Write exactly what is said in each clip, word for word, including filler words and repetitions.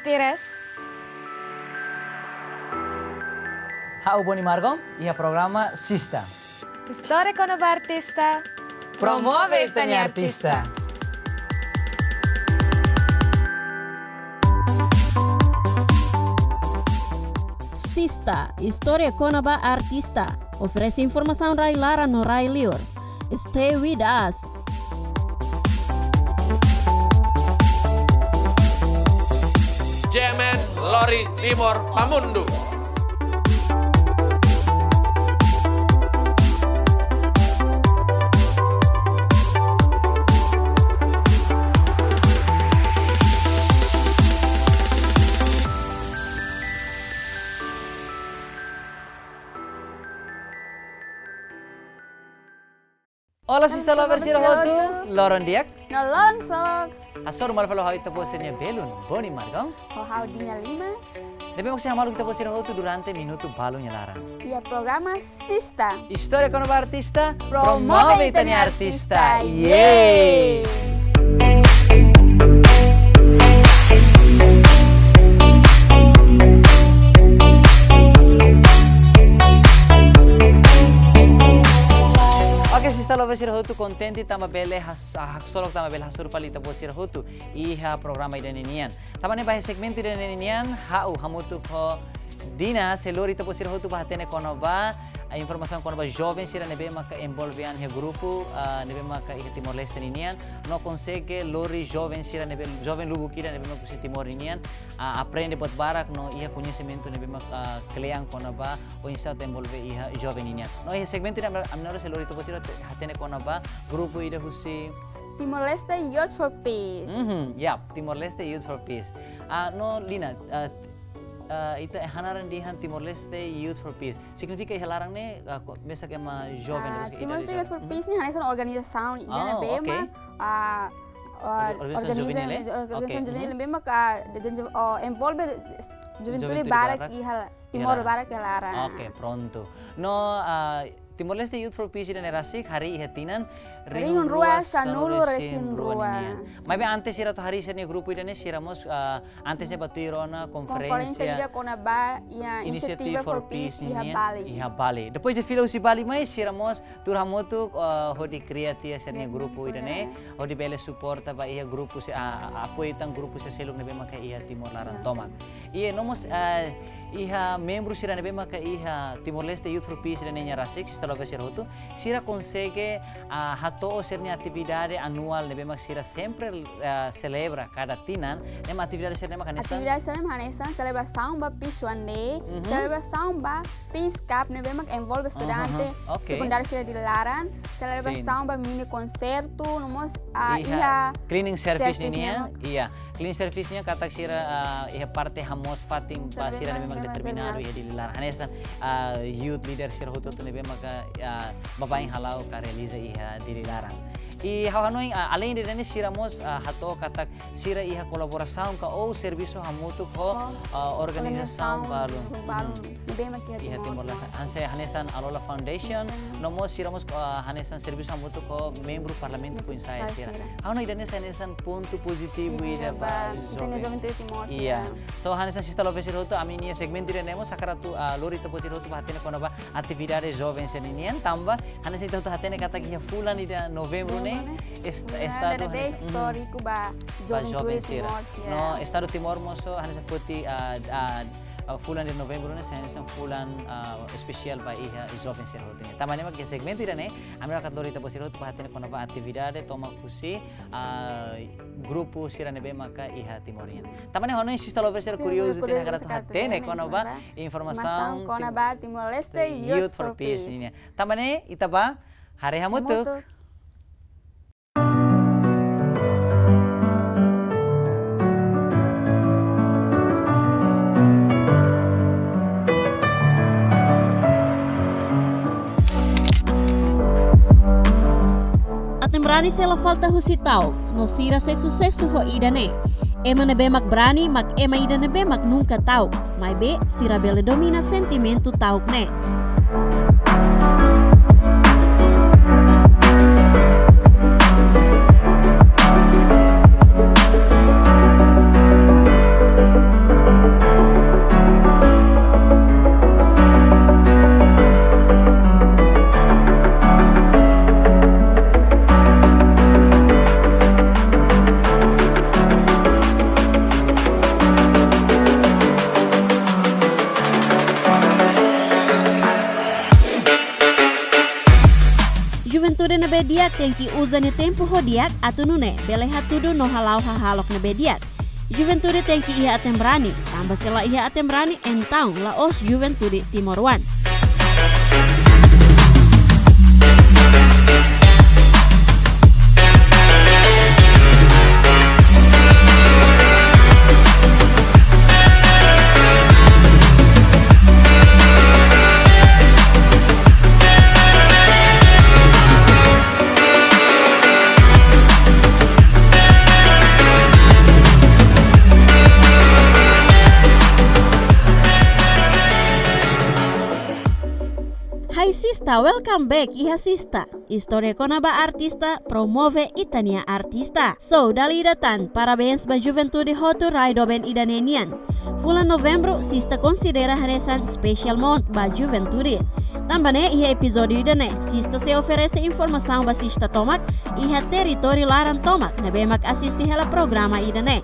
Pires. Ha'u Boni Margom, iha programa Sista. Istória kona-ba artista. Promove ita-nia artista. Sista, istória kona-ba artista. Oferese informasaun rai-laran no rai-liur. Stay with us. G M N lori Timor ba mundu. Olá, sista lover sira hotu, loron di'ak. No loron sok. Hasoru malu fali ho ita-boot sira-nia belun, Boni Margom. Ho ha'u Dina Lima. Ne'ebé mak sei hamaluk ita-boot sira hotu durante minutu balu nia laran. Iha programa Sista. Istória kona-ba artista. Promove ita-nia artista. Yeay. Oke, sista lover sira hotu, kontente tanba bele has-, ah, haksolok tanba bele hasoru fali ita-boot sira hotu iha programa ida-ne'e nian. Tanba ne'e ba iha segmentu ida-ne'e nian, ha'u hamutuk ho Dina sei lori ita-boot sira hotu ba hatene kona-ba, ah, informasaun kona-ba joven sira ne'ebé maka envolve an iha grupu, ah, ne'ebé maka iha Timor-Leste ninian, no konsege lori joven sira ne'ebé, joven lubuk ida ne'ebé maka husi Timor ninian, ah, aprende buat barak no iha koñesimentu ne'ebé maka, ah, kle'an kona-ba oinsá atu envolve iha joven ninian. No iha segmentu ida ami, ami na'in-rua sei lori ita-boot sira te-, hatene kona-ba grupu ida husi Timor-Leste Youth for Peace. Mhm, yap, Timor-Leste Youth for Peace. Ah, no Dina, ah, ah, ita hanaran dehan Timor-Leste Youth for Peace. Signifika iha laran ne'e, ah, ko-, mesak ema joven Ah, husi Timor-Leste Youth for Peace ne'e hanesan organizasaun ida ne'ebé mak, ah, ah, organizasaun juvenil, eh? Organizasaun juvenil ne'ebé mak, ah, de-, de-, oh, envolve juventude barak iha Timor barak iha laran. Oke, prontu. No, ah, Timor-Leste Youth for Peace ida-ne'e rasik harii iha tinan rihun rua sanulu resin rua nian. Maibé antes sira atu harii sira-nia grupu ida-ne'e, sira mós, ah, antes ne'e bá tuir ona konferénsia ida kona-ba iha Initiative for Peace iha Bali. Iha Bali. Depois de fila husi Bali mai, sira mós tuur hamutuk, ah, hodi kria tiha sira-nia grupu ida-ne'e, hodi bele suporta ba iha grupu se-, ah, apoiu tan grupu sira seluk ne'ebé maka iha Timor laran tomak. Iha no mós, ah, iha membru sira ne'ebé maka iha Timor-Leste Youth for Peace ida-ne'e nia rasik, sista lover sira hotu, sira konsege, ah, hato'o sira-nia atividade anuál ne'ebé maka sira sempre, ah, selebra kada tinan, ne'e mak atividade sira-ne'e mak hanesan? Atividade sira-ne'e mak hanesan selebrasaun ba Peace One Day, selebrasaun ba Peace Cup ne'ebé mak envolve estudante sekundáriu sira Dili laran, selebrasaun ba mini konsertu, no mós, ah, iha cleaning service nian, iha clean service nian katak sira, ah, iha parte hamoos fatin ba sira ne'ebé mak determinadu iha Dili laran. Hanesan, ah, youth leader sira hotu-hotu ne'ebé maka, ah, baibain hala'o ka realiza iha Dili laran. I ha'u hanoin, ah, além de ne'e sira mós, ah, hato'o katak sira iha kolaborasaun ka ou servisu hamutuk ho, ah, organizasaun balun. Ne'ebé mak iha Timor laran. Hanesan, hanesan Alola Foundation, no mós sira mós, ah, hanesan servisu hamutuk ho membru Parlamentu foin-sa'e sira. Ha'u hanoin ida-ne'e sai hanesan pontu pozitivu ida ba joven. Iha Timor sira. So hanesan sista lover sira hotu, ami-nia segmentu ida-ne'e mós hakarak atu, ah, lori ita-boot sira hotu ba hatene kona-ba atividade joven sira-nian, tanba hanesan ita hotu hatene katak iha fulan ida Novembru ne'e, est-, estadu hanesan, mhm, istóriku ba joven sira. No estadu Timor mós hanesan foti, ah, ah, ah, fulan ida Novembru ne'e sai hanesan fulan, ah, espesiál ba iha joven sira hotu nian. Tanba ne'e mak iha segmentu ida-ne'e, ami hakarak lori ita-boot sira hotu ba hatene kona-ba atividade tomak husi, ah, grupu sira ne'ebé maka iha Timor nian. Tanba ne'e ha'u hanoin sista lover sira kuriozu tiha, hakarak atu hatene kona-ba informasaun kona-ba Timor-Leste Youth for Peace nian. Tanba ne'e ita bá haree hamutuk. Atan brani sei la falta husi ta'uk, no sira sei susesu ho ida-ne'e. Ema ne'ebé mak brani mak ema ida ne'ebé mak nunka ta'uk, maibé sira bele domina sentimentu ta'uk ne'e. Juventude ne'ebé di'ak tenke uza nia tempu ho di'ak atu nune'e bele hatudu no hala'o hahalok ne'ebé di'ak. Juventude tenke iha aten-brani, tanba se la iha aten-brani, entaun la'ós juventude timoroan. Hai sista, welcome back iha sista. Istória kona-ba artista, promove ita-nia artista. So, dala ida tan, parabéns ba juventude hotu rai doben ida-ne'e nian. Fulan Novembru, sista konsidera hanesan special month ba juventude. Tanba ne'e, iha epizódiu ida-ne'e, sista sei oferese informasaun ba sista tomak iha territóriu laran tomak ne'ebé mak asiste hela programa ida-ne'e.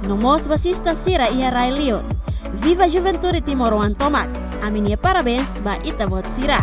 No mós ba sista sira iha rai-li'ur. Viva juventude timoroan tomak. Ami-nia parabéns ba ita-boot sira.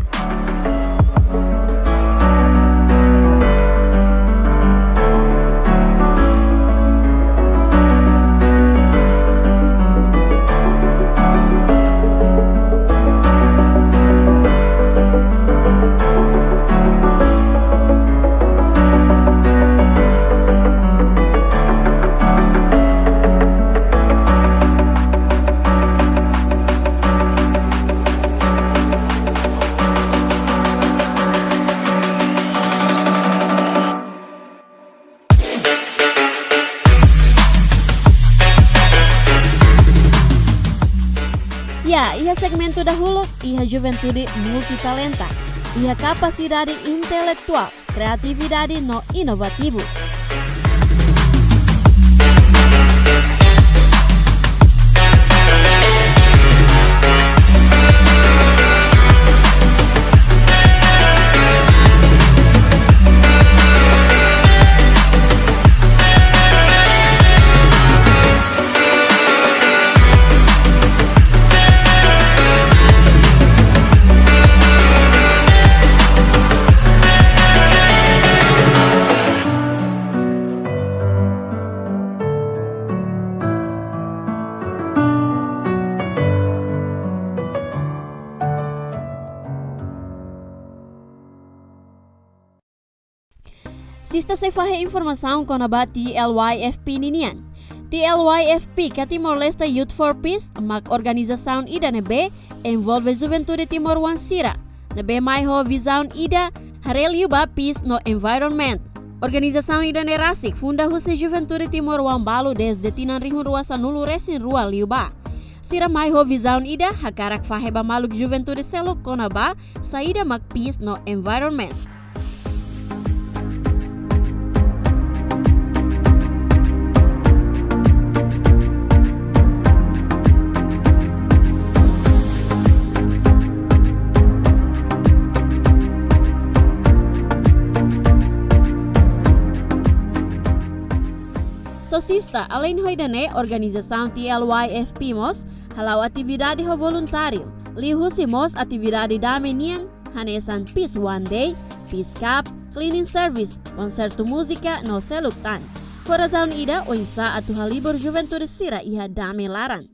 Ya, iha segmentu dahuluk, iha juventude multitalenta, iha kapasidade intelektuál, kreatividade no inovativu. Sista sei fahe informasaun kona-ba T L Y F P ninian. T L Y F P ka Timor-Leste Youth for Peace mak organizasaun ida ne'ebé envolve juventude timoroan sira ne'ebé mai ho vizaun ida haree liubá peace no environment. Organizasaun ida-ne'e rasik funda husi juventude timoroan balu dezde tinan rihun rua sanulu resin rua liubá. Sira mai ho vizaun ida hakarak fahe ba maluk juventude seluk kona-ba saida mak peace no environment. So sista, aleinde ho ida-ne'e, organizasaun T L Y F P mós hala'o atividade ho voluntáriu. Liuhusi mós atividade dame nian, hanesan Peace One Day, Peace Cup, cleaning service, konsertu múzika no seluk tan. Ho razaun ida oinsá atu halibur juventude sira iha dame laran.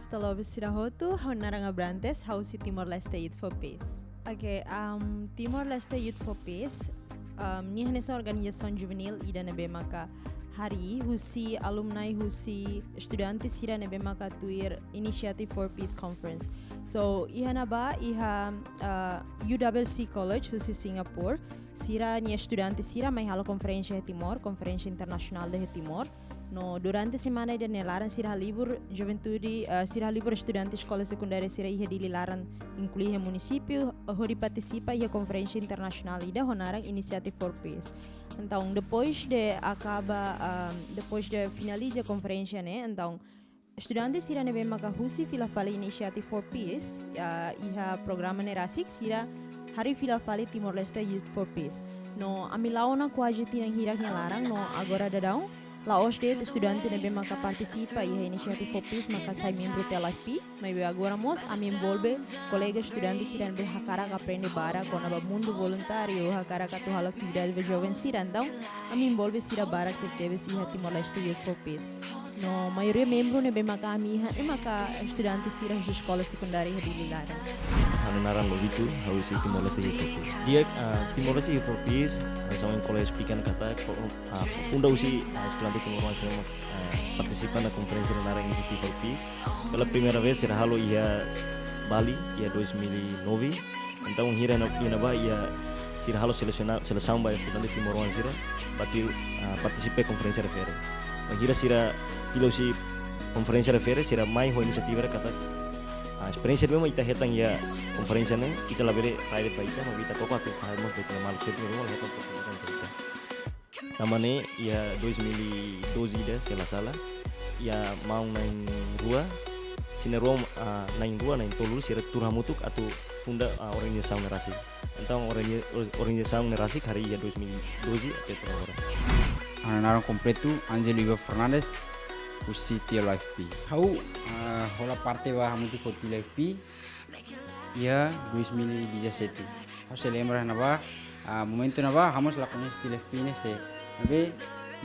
Selamat sira hotu, ha'u naran Abrantes, ha'u husi Timor-Leste Youth for Peace. Oke, um, Timor-Leste Youth for Peace, um, nia hanesan organizasaun juvenil ida ne'ebé maka harii husi alumni husi estudante sira ne'ebé maka tuir Initiative for Peace Conference. So, iha ne'ebá, iha, ah, U W C College husi Singapore, sira-nia estudante sira mai halo konferénsia iha Timor, konferénsia internasionál iha Timor. No durante semana ida-ne'e laran sira halibur juventude, ah, sira halibur estudante eskola sekundária sira iha Dili laran, inklui iha munisípiu, hodi partisipa iha konferénsia internasionál ida ho naran Initiative for Peace. Entaun, depois de akaba, ah, depois de finaliza konferénsia ne'e, entaun, estudante sira ne'ebé maka husi fila fali Initiative for Peace, ah, iha programa ne'e rasik sira harii fila fali Timor-Leste Youth for Peace. No, ami la'o ona kuaze tinan hirak nia laran, no agora daudaun la'ós de'it estudante ne'ebé maka partisipa iha Initiative for Peace maka sai membru T L F P, maibé agora mós ami envolve kolega estudante sira ne'ebé hakarak aprende barak kona-ba mundu voluntáriu, hakarak atu halo atividade ba joven sira, entaun ami envolve sira barak tebetebes iha Timor-Leste Youth for Peace. No maioria membru ne'ebé maka ami iha ne'e maka estudante sira husi eskola sekundária iha Dili laran. Ha'u-nia naran Lobito, ha'u husi Timor-Leste Youth for Peace. Di'ak, ah, Timor-Leste Youth for Peace, ah, hanesan ohin kolega esplika ona katak, ko-, ah, funda husi, ah, estudante timoroan sira mak, ah, partisipa iha konferénsia ne'ebé naran Initiative for Peace. Pela primeira vez sira halo iha Bali, iha dois mil e nove. Entaun, hira na, iha ne'ebá, iha sira halo selesiona, selesaun ba estudante timoroan sira, ba tuir, ah, partisipa iha konferénsia refere. Bainhira sira fila husi konferénsia refere, sira mai ho inisiativa ida katak, ah, esperiénsia ne'ebé mak ita hetan iha konferénsia ne'e, ita labele rai de'it ba ita, maibé ita koko atu fahe mós ba ita-nia maluk sira ne'ebé mak la hetan oportunidade ba ita. Tanba ne'e, iha dois mil e doze ida, se la sala, iha maun na'in rua, sira na'in rua, ah, na'in rua, na'in tolu, sira tuur hamutuk atu funda, ah, organizasaun ne'e rasik. Entaun, organi-, or-, organizasaun ne'e rasik harii iha dois mil e doze até agora. Ha'u-nia naran kompletu Angelo Ivo Fernandes, husi T L F P. Ha'u, ah, hola parte ba hamutuk ho T L F P iha dois mil e dezassete. Ha'u sei lembra ne'ebá, ah, momentu ne'ebá, ha'u mós la koñese T L F P ne'e sé. Maibé,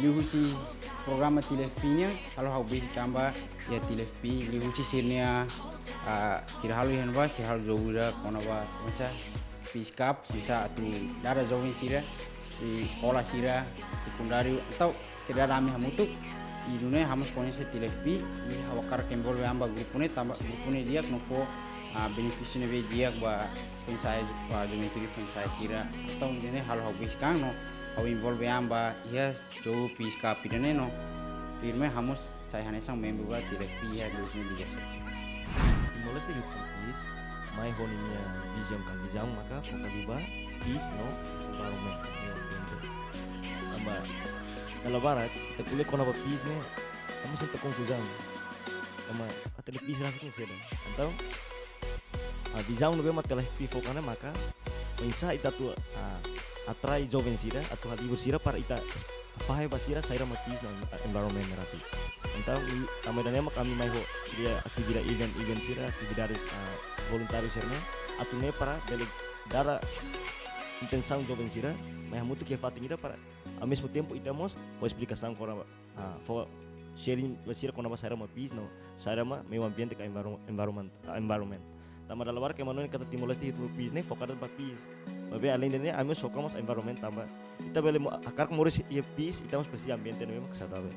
liuhusi programa T L F P nian, halo ha'u besik an ba iha T L F P, liuhusi sira-nia, ah, sira halo iha ne'ebá, sira halo jogu ida, kona-ba, oinsá, Peace Cup, oinsá atu dada joven sira, husi eskola sira, sekundáriu, entaun, sira dada ami hamutuk, i nune'e ha'u mós koñese T L F P, i ha'u hakarak envolve an ba grupu ne'e, tanba grupu ne'e di'ak no fó, ah, benefísiu ne'ebé di'ak ba foin-sa'e, ba juventude foin-sa'e sira. Entaun, nune'e halo ha'u besik an no, ha'u envolve an ba iha jogu Peace Cup ida-ne'e no, tuirmai ha'u mós sai hanesan membru ba T L F P iha dois mil e dezassete. Timor-Leste Youth for Peace, mai ho ninia vizaun ka vizaun maka foka liu ba peace no environment, meio ambiente. Tanba, dala barak, ita ko'alia kona-ba peace ne'e, ami sempre konfuzaun. Tanba, ita-nia peace rasik ne'e saida. Entaun, ah, vizaun ne'ebé mak T L F P foka ne'e maka, oinsá ita atu, ah, atrai joven sira, atu halibur sira para ita fahe ba sira saida mak peace no environment ne'e rasik. Entaun, i, tanba ida-ne'e mak ami mai ho, iha atividade event, event sira, atividade, ah, voluntáriu sira-ne'e, atu nune'e para bele dada intensaun joven sira, mai hamutuk iha fatin ida para, ao mesmo tempo, ita mós fó esplikasaun kona-ba, ah, fó sharing ba sira kona-ba saida mak peace no saida mak meio ambiente ka environ-, environment, ah, environment. Tanba dala barak ema hanoin katak Timor-Leste Youth for Peace ne'e foka de'it ba peace. Maibé além de ne'e, ami mós foka mós environment tanba ita bele mo-, hakarak moris iha peace, ita mós presiza ambiente ne'ebé mak saudavel.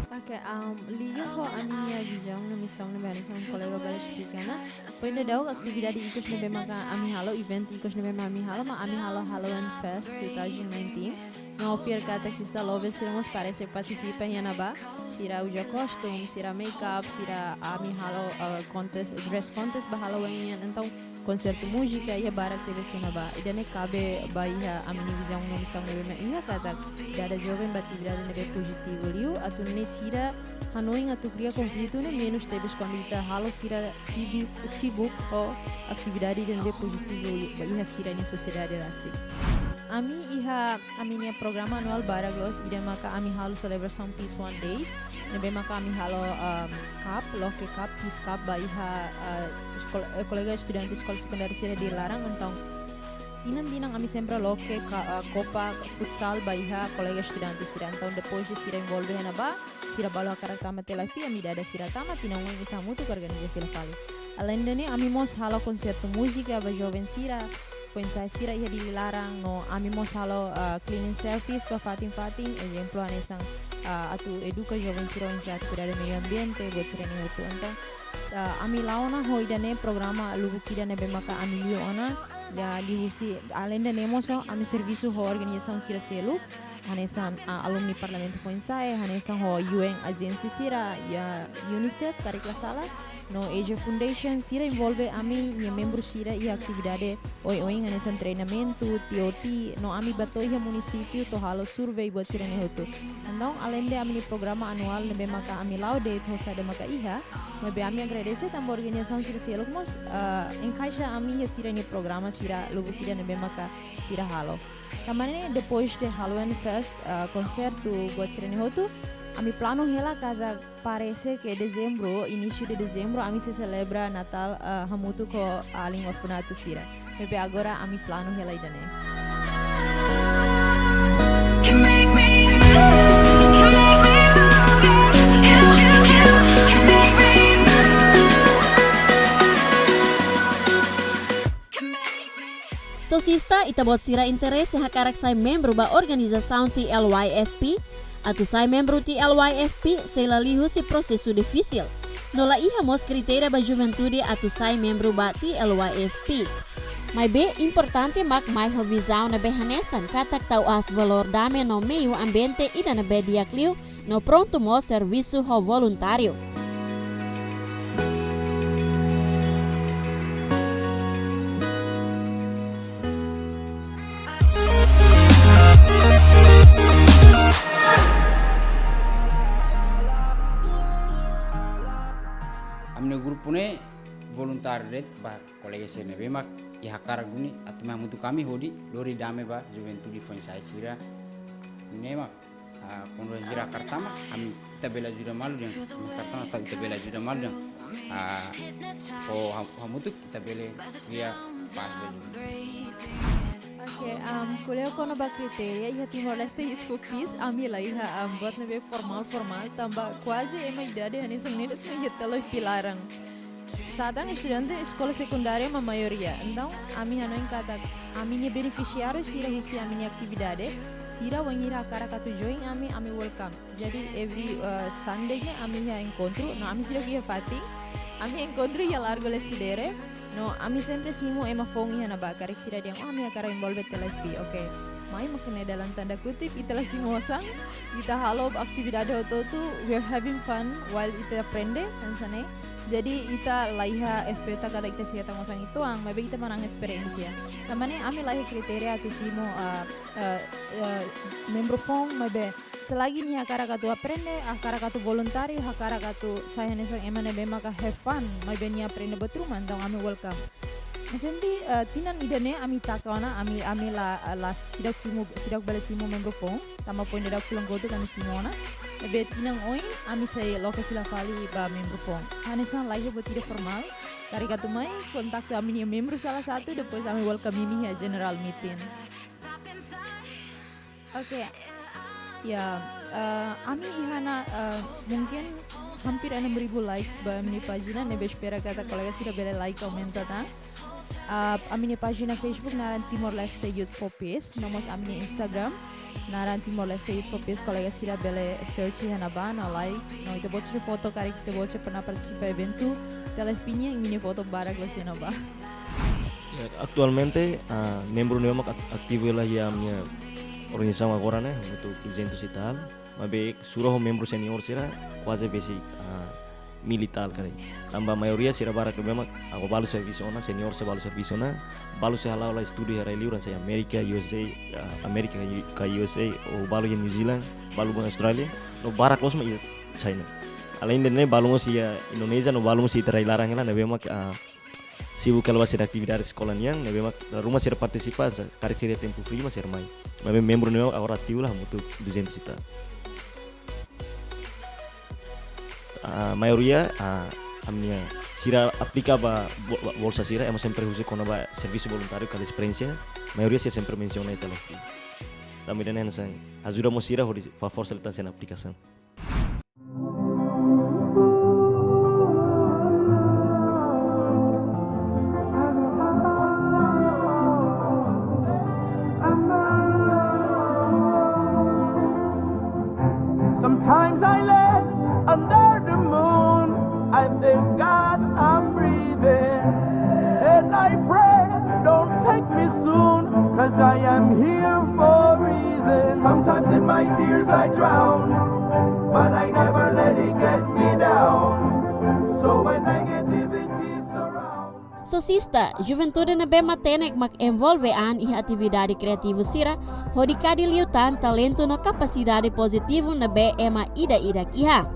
Oke, um, liga ho ami-nia vizaun no misaun ne'ebé hanesan kolega bele esplika ona. Foin daudauk atividade ikus ne'ebé maka ami halo, event ikus ne'ebé mak ami halo, mak ami halo Halloween Fest two thousand nineteen. No ha'u fiar katak sista Love sira mós parese partisipa iha ne'ebá. Sira uza kostum, sira make up, sira ami halo, eh, contest, dress contest ba Halloween nian. Entaun, konsertu múzika iha barak tebes iha ne'ebá. Ida-ne'e kabe ba iha ami-nia vizaun no misaun ne'ebé mak iha katak dada joven ba atividade ne'ebé pozitivu liu, atu nune'e sira hanoin atu kria konflitu ne'e menus tebes kuandu ita halo sira sibi-, sibuk ho atividade ida ne'ebé pozitivu ba iha sira-nia sosiedade rasik. Ami iha ami-nia programa anuál barak loos, ida maka ami halo selebrasaun Peace One Day, ne'ebé maka ami halo, um, cup, loke cup, Peace Cup ba iha, uh, eskol-, eh, kolega estudante eskola sekundária sira Dili laran, entaun tinan-tinan ami sempre loke ka-, uh, kopa futsal ba iha kolega estudante sira, entaun depois de sira envolve iha ne'ebá, sira balu hakarak tama T L F P, ami dada sira tama, tinan oin ita hamutuk organiza fila fali. Além de ne'e, ami mós halo konsertu múzika ba joven sira, foinsa'e sira iha Dili laran, no ami mós halo, ah, cleaning service ba fatin-fatin, ezemplu hanesan, ah, atu eduka joven sira oinsá atu kuidadu meiu ambiente, buat sira-ne'e hotu. Entaun, ah, ami la'o ona ho ida-ne'e programa lubuk ida ne'ebé maka ami liu ona, ya, liuhusi, alende ne'e mós ami servisu ho organizasaun sira seluk, hanesan, ah, alumni Parlamentu Foinsa'e, hanesan ho U N ajensia sira, ya, UNICEF, karik la sala, no Asia Foundation, sira envolve ami-nia membru sira iha atividade oioin hanesan treinamentu, T O T, no ami bá to'o iha munisípiu to'o halo survei buat sira-ne'e hotu. Entaun, alende ami-nia programa anuál ne'ebé maka ami la'o de'it ho saida maka iha, maibé ami agradese tanba organizasaun sira seluk mós, ah, enkaixa ami iha sira-nia programa sira lubuk ida ne'ebé maka sira halo. Tanba ne'e depois de Halloween Fest, ah, konsertu buat sira-ne'e hotu, ami planu hela katak parese ke dezembru, inísiu de dezembru, ami sei selebra Natál, ah, hamutuk ho alin orfanatu sira. Maibé agora ami planu hela ida-ne'e. Can make me move, can make me move, yeah. You, you, you can make me move. Can make me Só se ita-boot sira interese hakarak sai membru ba organizasaun T L Y F P. Atu sai membru T L Y F P sei la liu husi prosesu difisil. No la iha mós kritéria ba juventude atu sai membru ba T L Y F P. Maibé importante mak mai ho vizaun ne'ebé hanesan katak tau aas valór dame no meiu ambiente ida ne'ebé di'ak liu, no prontu mós servisu ho voluntáriu. Ami-nia grupu ne'e voluntáriu de'it ba kolega sira ne'ebé mak iha hakarak duni atu mai hamutuk ho ami hodi lori dame ba juventude foinsa'e sira. Ne'e mak, ah, kuandu sira hakarak tama, ami, ita bele ajuda malu dehan, hakarak tama ita bele ajuda malu dehan. Ah, ho ham-, hamutuk ita bele kria pás ba juventude. Oke, am, ko'alia kona-ba kritéria iha Timor-Leste Youth for Peace, ami la iha, am, buat ne'ebé formál-formál, tanba kuaze ema idade hanesan ne'e de'it mak iha T L F P laran. Sá tan estudante eskola sekundária mak maioria. Entaun, ami hanoin katak ami-nia benefisiáriu sira husi ami-nia atividade, sira wainhira hakarak atu join ami, ami welcome. Jadi, every, eh, Sunday ne'e ami iha enkontru, no ami seidauk iha fatin, ami enkontru iha Largo Lecidere, no ami sempre simu ema foun iha ne'ebá, karik sira dehan, "Oh, ami hakarak envolve T L F P." Oke. Mai mak ne'e dalam tanda kutip, ita la simu osan, ita halo atividade hotu-hotu, we are having fun while ita aprende, hanesan ne'e. Jadi ita la iha espeta katak ita sei hetan osan uitoan, maibé ita manán esperiénsia. Tanba ne'e ami la iha kritéria atu simu, ah, ah, ah, membru foun, maibé selagi nia hakarak atu aprende, hakarak atu voluntáriu, hakarak atu sai hanesan ema ne'ebé maka have fun, maibé nia aprende buat ruma, entaun ami welcome. Maibé, eh, tinan ida-ne'e ami taka ona, ami, ami la, la seidauk simu, seidauk bele simu membru foun, tanba foin daudauk fulan kotuk ami simu ona. Maibé tinan oin ami sei loke fila fali ba membru foun. Hanesan la iha buat ida formál, karik atu mai, kontaktu ami-nia membru salah satu, depois ami welcome imi iha general meeting. Oke. Ya, eh, ami iha ona, eh, mungkin hampir enam ribu likes ba ami-nia pájina, ne'ebé espera katak kolega sira bele like, aumenta tan. Eh, ami-nia pájina Facebook naran Timor-Leste Youth for Peace, no mós ami-nia Instagram naran Timor-Leste Youth for Peace, kolega sira bele search iha ne'ebá, no like, no ita-boot sira foto karik ita-boot sira pernah partisipa eventu T L F P nian, imi-nia foto barak loos iha ne'ebá. Ya, atualmente, ah, membru ne'ebé mak ak-, ativu hela iha ami-nia organizasaun agora ne'e, hamutuk duzentos e tal. Maibé sura ho membru senior sira, kuaze besik, ah, mil e tal karik. Tanba maioria sira barak ne'ebé mak agora balu servisu ona, senior sira balu servisu ona, balu sira hala'o lai estudu iha rai-liur hanesan Amérika, U S A, ah, Amérika ka U-, ka U S A, ou balu iha New Zealand, balu ba Austrália, no barak loos mak iha China. Alende ne'e balu mós iha Indonézia, no balu mós iha ita rai laran hela, ne'ebé mak, ah, sibuk hela ba sira-nia atividade eskola nian, ne'ebé mak ruma sira partisipa, sa-, karik sira iha tempu free mak sira mai. Maibé membru ne'ebé agora ativu hela hamutuk duzentos e tal. Ah, maioria, ah, ami-nia sira aplika ba bo-, ba bolsa sira, ema sempre husu kona-ba servisu voluntáriu ka esperiénsia, maioria sira sempre mensiona T L F P. Tanba ida-ne'e hanesan ajuda mós sira hodi fó forsa liután sira-nia aplikasaun. Sometimes I lay under the moon. I thank God I'm breathing. And I pray, don't take me soon, 'cause I am here for a reason. Sometimes in my tears I drown, but I never let it get me down. So when negativity surrounds, Só sista, juventude ne'ebé matenek mak envolve an iha atividade kreativu sira, hodi kadi liután talentu no kapasidade pozitivu ne'ebé ema ida-idak iha.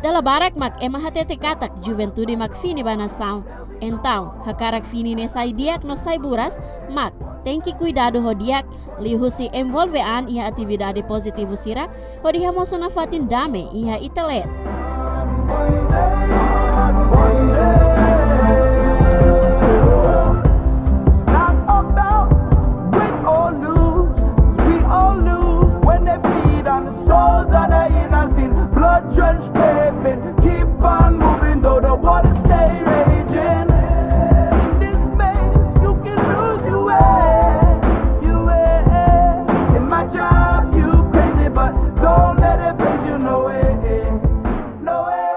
Dala barak mak ema hatete katak juventude mak fini ba nasaun. Entaun, hakarak fini ne'e sai di'ak no sai buras, mak tenke kuidadu ho di'ak, liuhusi envolve an iha atividade pozitivu sira, hodi hamosu nafatin dame iha ita leet. It's not about win or lose, we all lose when they bleed on the souls of the innocent. Blood drenched pavement, keep on moving though the waters stay raging. In this maze, you can lose your way, your way. In my job, you crazy, but don't let it phase you, no way, no way.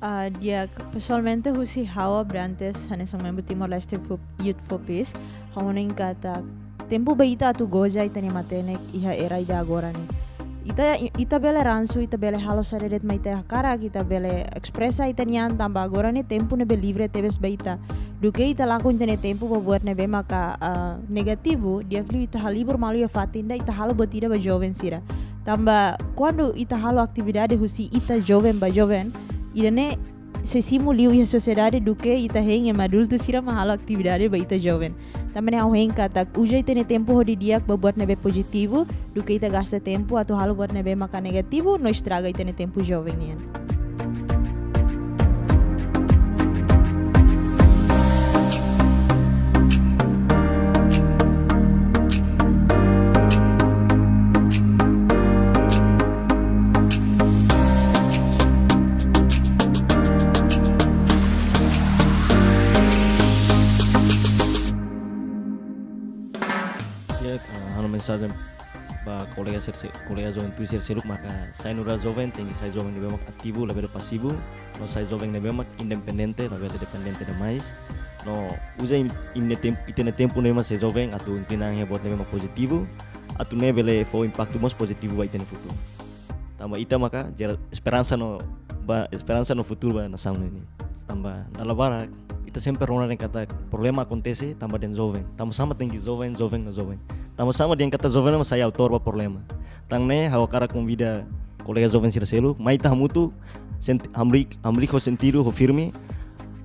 Ah, di'ak, pesoalmente husi ha'u Abrantes, hanesan membru Timor-Leste fu-, Youth for Peace, ha'u hanoin katak tempu ba ita atu goza ita-nia matenek iha era ida agora ne'e. Ita, ita bele ransu, ita bele halo saida de'it mak ita hakarak, ita bele espresa ita-nia an tanba agora ne'e tempu ne'ebé livre tebes ba ita. Duké ita lakon ita-nia tempu ba buat ne'ebé maka, ah, negativu, di'ak liu ita halibur malu iha fatin ida, ita halo buat ida ba joven sira. Tanba kuandu ita halo atividade husi ita joven ba joven, ida-ne'e sei simu liu iha sosiedade duké ita hein ema adultu sira mak halo atividade ba ita joven. Tanba ne'e ha'u hein katak uza ita-nia tempu hodi di'ak ba buat ne'ebé pozitivu, duké ita gasta tempu atu halo buat ne'ebé maka negativu, no estraga ita-nia tempu joven nian. Ya, eh, ha'u-nia mensajen ba kolega sira se-, kolega juventude sira seluk maka sai nu'udar joven, tenke sai joven ne'ebé mak ativu, labele pasivu, no sai joven ne'ebé mak independente, labele dependente demais. No uza im-, imi-nia tem-, ita-nia tempu ne'e mak sai joven, atu inklina an iha buat ne'ebé mak pozitivu, atu ne'e bele fó impaktu mós pozitivu ba ita-nia futuru. Tanba ita maka jera esperansa no ba, esperansa no futuru ba nasaun ne'e. Tanba dala barak ita sempre rona dehan katak problema akontese tanba dehan joven. Tanba sá mak tenke joven, joven no joven. Tanba sá mak dehan katak joven mak sai autór ba problema. Tan ne'e ha'u hakarak konvida kolega joven sira seluk, mai ita hamutuk, sent-, hamriik, hamriik ho sentidu, ho firme,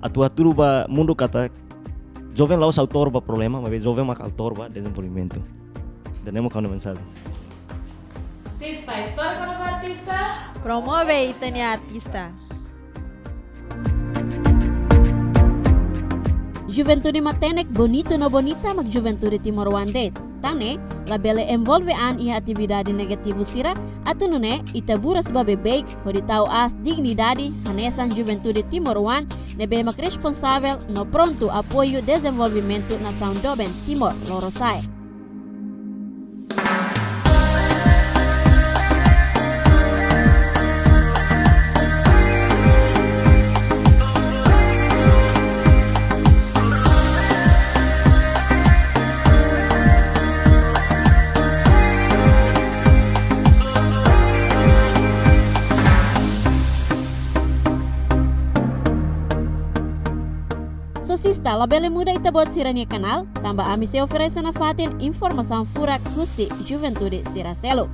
atu hatudu ba mundu katak joven la'ós autór ba problema, maibé joven mak autór ba dezenvolvimentu. Ida-ne'e mak ha'u-nia mensajen. Sista, istória kona-ba artista? Promove ita-nia artista. Juventude matenek, bonitu no bonita mak juventude timoroan de'it. Tan ne'e, labele envolve an iha atividade negativu sira, atu nune'e ita buras ba beibeik, hodi tau aas dignidade, hanesan juventude timoroan ne'ebé mak responsavel no prontu apoiu dezenvolvimentu nasaun doben Timor Lorosa'e. Só sista, labele muda ita-boot sira-nia kanál, tanba ami sei oferese nafatin informasaun furak husi juventude sira seluk.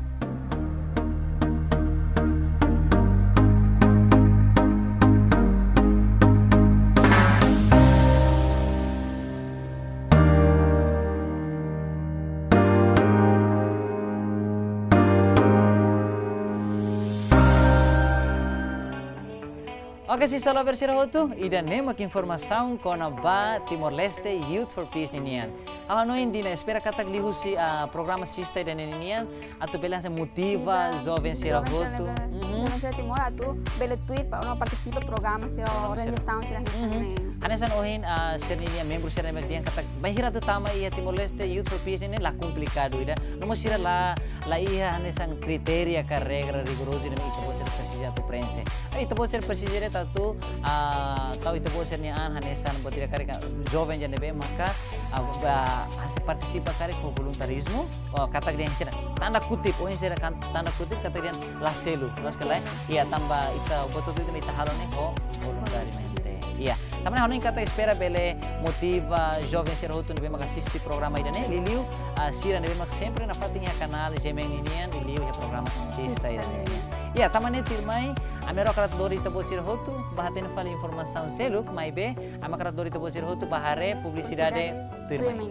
Oke, sista lover sira hotu, ida-ne'e mak informasaun kona-ba Timor-Leste Youth for Peace ninian. Ha'u hanoin Dina, espera katak liuhusi, ah, programa sista ida-ne'e ninian atu bele hanesan motiva joven sira hotu. Joven sira ne'ebé, joven sira Timor atu bele tuir para no partisipa programa sira, organizasaun sira hanesan ne'e. Hanesan ohin, ah, sira-nia membru sira ne'ebé dehan katak bainhira atu tama iha Timor-Leste Youth for Peace ne'e la komplikadu ida. No mós sira la, la iha hanesan kritéria ka regra rigorozu ne'ebé ita-boot sira presiza atu preenxe. Eh, ita-boot sira presiza de'it atu, ah, tau ita-boot sira-nia an hanesan buat ida karik, joven ida ne'ebé maka, ah, ba, hanesan partisipa karik ho voluntarizmu. Oh, katak dehan sira, tanda kutip, oh, sira kan tanda kutip katak dehan la selu, la selu. Iya, tanba ita buat hotu ita halo ne'e ho voluntariamente. Iya, tanba ne'e ha'u hanoin katak espera bele motiva joven sira hotu ne'ebé maka asiste programa ida-ne'e, liuliu, ah, sira ne'ebé maka sempre nafatin iha kanál G M N nian, liuliu iha programa Sista ida-ne'e. Iya, tanba ne'e tuirmai, ami hakarak hato'o ita-boot sira hotu, bá hatene fali informasaun seluk, maibé, ami hakarak hato'o ita-boot sira hotu, bá haree publisidade tuirmai.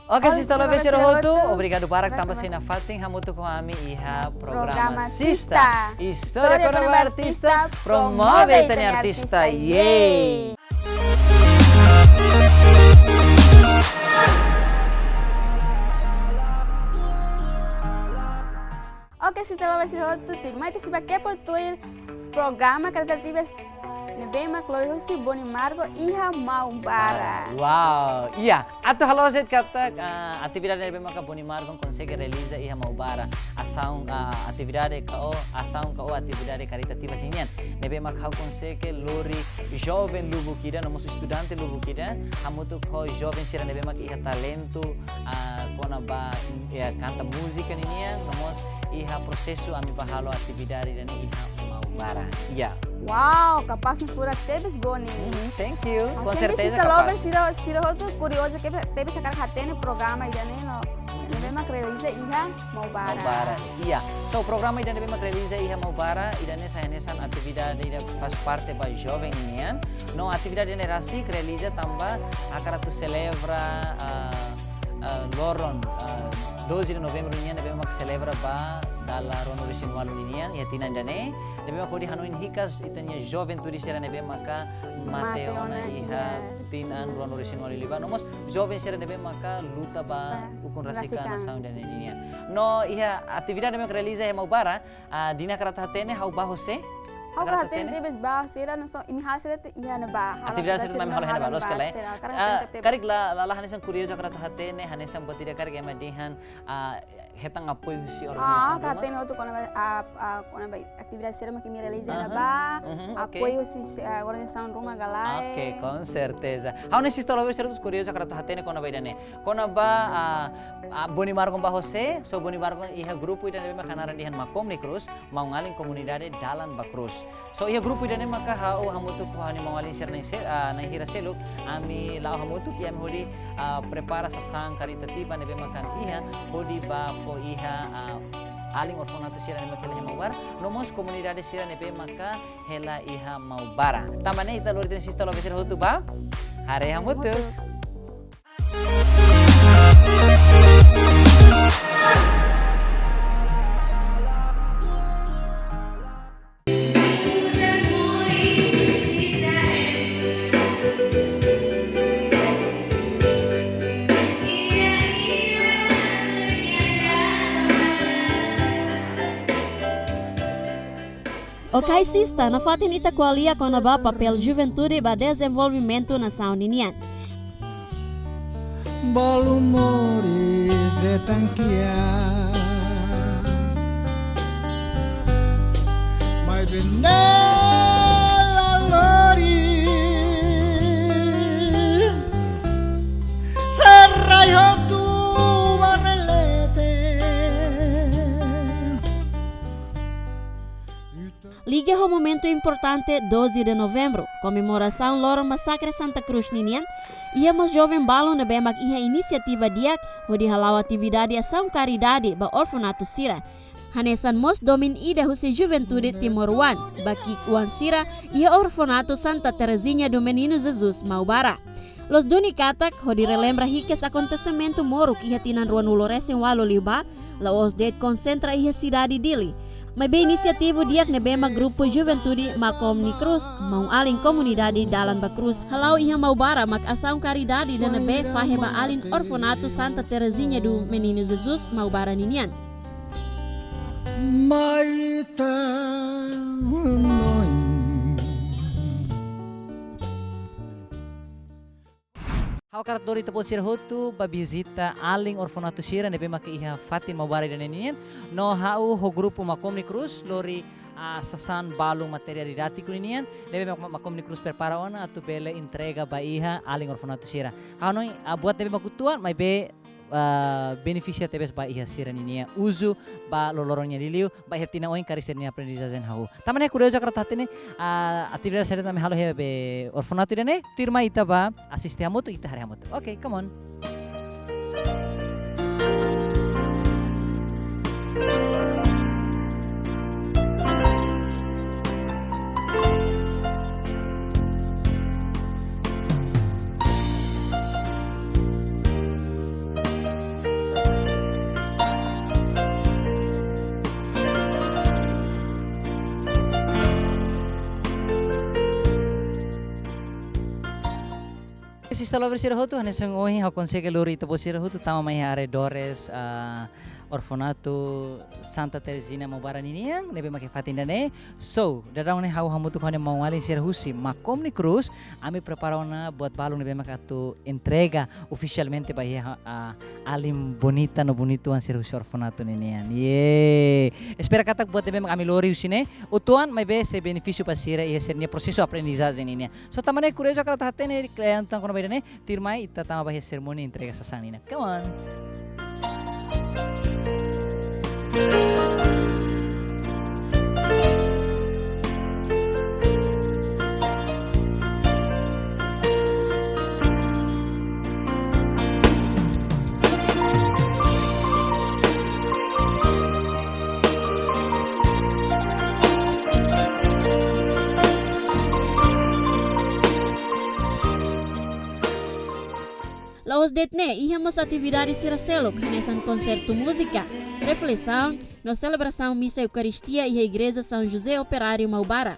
Oke, sista lover sira hotu, obrigadu barak tanba sei nafatin hamutuk ho ami iha programa Sista. Istória kona-ba artista, promove ita-nia artista. Yeay. Oke, sista lover sira hotu, tuirmai ita sei bá kepo tuir programa ka inisiativa ne'ebé mak lori husi Boni Margon iha Maubara. Wow, iya. Atu halo set katak, ah, atividade ne'ebé maka Boni Margon konsege realiza iha Maubara. Asaun, ah, atividade ka ou, asaun ka ou atividade karitativa sira-nian. Ne'ebé maka ha'u konsege lori joven lubuk ida, no mós estudante lubuk ida, hamutuk ho joven sira ne'ebé maka iha talentu, ah, kona-ba, ya, kanta múzika ninian, no mós iha prosesu ami bá halo atividade ida-ne'e iha Maubara. Ya. Wow, kapás no furak tebes Boni. Mhm, thank you. Hanesan sista lover sira, sira hotu kuriozu tebes hakarak hatene programa ida-ne'e no. Ne'ebé mak realiza iha Maubara. Maubara. Iya. So, programa ida ne'ebé mak realiza iha Maubara, ida-ne'e sai hanesan atividade ida faz parte ba joven nian. No atividade ne'e rasik realiza tanba hakarak atu selebra, ah, ah, loron, ah, doze de novembro nian ne'ebé mak selebra ba dala ruanulu-resin-ualu nian, iha tinan ida-ne'e. Ne'ebé mak hodi hanoin hikas ita-nia juventude sira ne'ebé maka mate ona iha tinan ruanulu-resin-ualu liubá. No mós joven sira ne'ebé maka luta ba ukun rasik an nasaun ida-ne'e nian. No iha atividade ne'ebé mak realiza iha Maubara, ah, Dina hakarak atu hatene, ha'u bá ho sé? Ha'u hakarak hatene tebes ba sira, no so, imi halo sira te iha ne'ebá. Atividade sira mak halo iha ne'ebá, loos ka lae? Sira hakarak hatene tebes. Karik la, la, la hanesan kuriozu hakarak atu hatene, hanesan buat ida karik ema dehan, ah, hetan apoiu husi organizasaun ruma? Ah, hakarak hatene hotu kona-ba, ah, ah, kona-ba atividade sira mak imi realiza iha ne'ebá, apoiu husi, ah, organizasaun ruma ka lae? Oke, com certeza. Ha'u-nia sista lover sira hotu kuriozu hakarak atu hatene kona-ba ida-ne'e. Kona-ba, ah, ah, Boni Margon bá ho sé, so Boni Margon iha grupu ida ne'ebé maka naran dehan Makom nia Krus, maun-alin komunidade Dalan ba Krus. So iha grupu ida-ne'e maka ha'u hamutuk ho ha'u-nia maun-alin sira na'in se-, ah, na'in-hira seluk, ami la'o hamutuk i ami hodi, ah, prepara sasán karitativa ne'ebé maka iha, hodi bá fó iha, ah, alin orfanatu sira ne'ebé maka hela iha Maubara, no mós komunidade sira ne'ebé maka hela iha Maubara. Tanba ne'e ita lori ita-nia sista lover sira hotu bá haree hamutuk. Oke, sista, nafatin ita ko'alia kona-ba papél juventude ba dezenvolvimentu nasaun ninian. Balu moris hetan kiak, maibé ne'e la lori. Sira hotu bá reflete. Liga ho momentu importante doze de novembro, komemorasaun loron masakre Santa Cruz ninian, iha mós joven balu ne'ebé mak iha inisiativa di'ak hodi hala'o atividade asaun karidade ba orfanatu sira. Hanesan mós domin ida husi juventude timoroan, bá ki'ik oan sira iha orfanatu Santa Terezinha do Menino Jesus, Maubara. Loos duni katak, hodi relembra hikas akontesimentu moruk iha tinan ruanulu-resin-ualu liubá, la'ós de'it konsentra iha sidade Dili. Maibé inisiativa di'ak ne'ebé mak grupu juventude Makom nia Krus, maun-alin komunidade Dalan ba Krus, hala'o iha Maubara mak asaun karidade ida ne'ebé fahe ba alin orfanatu Santa Terezinha do Menino Jesus, Maubara ninian. Mai ita hanoin. Ha'u hakarak lori ita-boot sira hotu ba vizita alin orfanatu sira ne'ebé maka iha fatin Maubara ida-ne'e nian. No ha'u ho grupu Makomni Cruz lori, ah, sasán balun materiál didátiku ninian ne'ebé mak-, Makomni Cruz prepara ona atu bele entrega ba iha alin orfanatu sira. Ha'u hanoin, ah, buat ne'ebé mak uitoan, maibé, ah, benefisia tebes ba iha sira ninia uzu ba loroloron nia liuliu, ba iha tinan oin karik sira-nia aprendizajen hahú. Tanba ne'e, kuriozu hakarak atu hatene, ah, atividade saida mak ami halo iha be orfanatu ida-ne'e, tuirmai ita bá asiste hamutuk, ita haree hamutuk. Oke, come on. Sista lover sira hotu, hanesan ohin ha'u konsege lori ita-boot sira hotu tama mai iha arredores, ah, orfanatu Santa Terezinha Maubara ninian, ne'ebé mak iha fatin ida-ne'e. So, daudaun ne'e ha'u hamutuk ho ha'u-nia maun-alin sira husi Makomni Cruz, ami prepara ona buat balun ne'ebé mak atu entrega ofisialmente ba iha, ah, alin bonita no bonituan sira husi orfanatu ninian. Yeay. Espera katak buat ne'ebé mak ami lori husi ne'e uitoan, maibé sei benefísiu ba sira iha sira-nia prosesu aprendizajen ninian. So, tanba ne'e, kuriozu hakarak atu hatene kle'an tan kona-ba ida-ne'e, tuirmai ita tama ba iha serimónia entrega sasán ninian. Come on. La'ós de'it ne'e, iha mós atividade sira seluk, hanesan konsertu múzika, reflesaun, no selebrasaun misa Eukaristia iha Igreja São José Operário Maubara.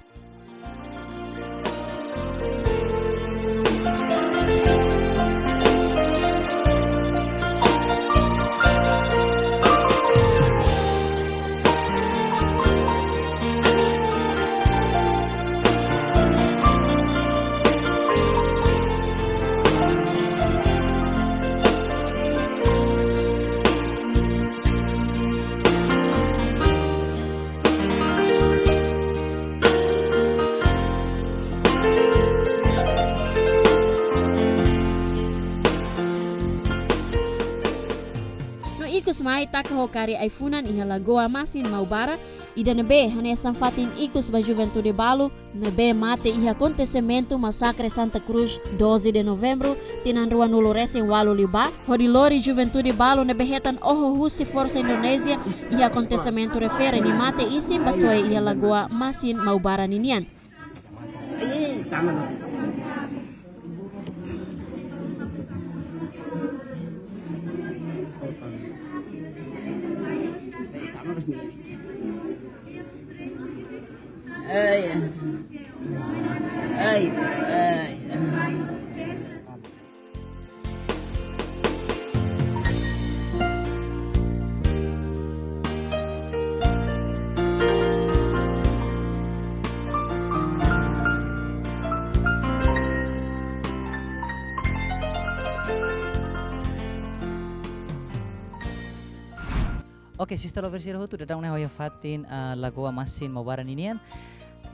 No ikus mai taka ho kari ai-funan iha Lagoa Masin Maubara, ida ne'ebé hanesan fatin ikus ba juventude balu ne'ebé mate iha akontesimentu Masakre Santa Cruz, doze de Novembro, tinan rua-nulu resin ualu liubá, hodi lori juventude balu ne'ebé hetan oho husi forsa Indonézia iha akontesimentu refere nia mate isin ba soe iha Lagoa Masin Maubara ninian. Ai, ai, ai. Oke, sista lover sira hotu, daudaun ne'e ha'u iha fatin, ah, Lagoa Masin Maubara ninian.